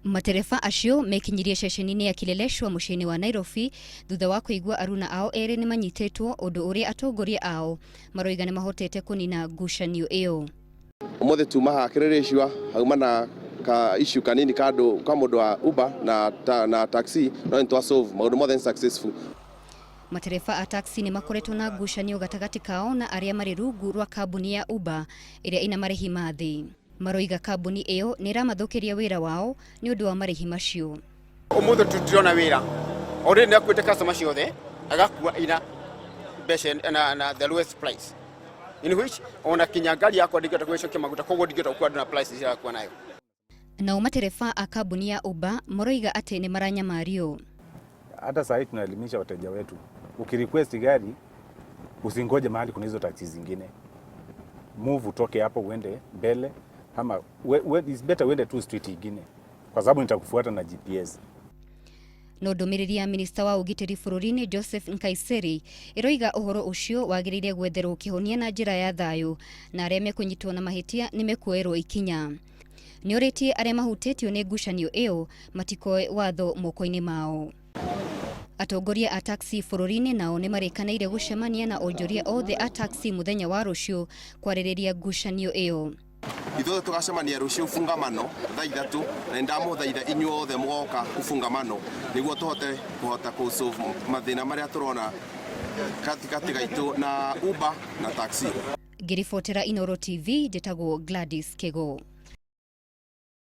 Matereba acio mekinyirie ceceni-inĩ ya Kileleshwa mũciĩ-inĩ wa Nairobi thutha wa kũigua aruna ao erĩ nĩ manyitĩtwo, ũndũ ũrĩa atongoria ao maroiga nĩ mahotete kũnina ngucanio ĩyo. Ũmũthĩ tuma haha Kileleshwa hauma na ka issue kanini ka andũ ka mũndũ wa Uber na, ta, na taxi no nĩ twa solve maũndũ mothe nĩ successful. Matereba a taxi nĩ makoretwo na ngucanio gatagatĩ kao na arĩa marĩ rungu rwa kambuni ya Uber ĩrĩa ĩna marĩhi ma thĩ. Maroiga kambuni ĩyo nĩ ĩramathũkĩria wĩra wao nĩ ũndũ wa marĩhi macio. Ũmũthĩ tũtirona wĩra. Already nĩ akuĩte customer ciothe agakua ina mbeca na, na the lowest price in which ona kinya ngari yakwa ndingĩhota gwĩcokia maguta, koguo ndingĩhota gũkua andũ na price cirakua nayo. Nao matereba a kambuni ya Uber maroiga atĩ nĩ maranyamario. Hata saa hii tunaelimisha wateja wetu, ukirequest gari usingoje mahali kuna hizo taxi zingine, move utoke hapo uende mbele, ama it's better uende tu street ingine, kwa sababu nitakufuata na GPS. No ndũmĩrĩri ya minista wa ũgitĩri bũrũri-inĩ Joseph Nkaissery ĩroiga ũhoro ũcio wagĩrĩire gwetherwo kĩhonia na njĩra ya thayũ na arĩa mekũnyitwo na mahĩtia nĩ mekuoerwo ikinya. Nĩorĩtie arĩa mahutĩtio nĩ ngucanio ĩyo matikoe watho moko-inĩ mao. Atongoria a taxi bũrũri-inĩ nao nĩ marĩkanĩire gũcemania na onjoria othe a taxi mũthenya wa rũciũ kwarĩrĩria ngucanio ĩyo. Ithuothe tũgacemania rũciũ Ufungamano thaa 3 na nĩndamũthaitha inyuothe mũgoka Ufungamano nĩguo tũhote kũhota kũ solve mathĩna marĩa tũrona gatagatĩ gaitũ na Uber na taxi. Ngĩribotera Inooro TV njĩtagwo Gladys Kĩgo.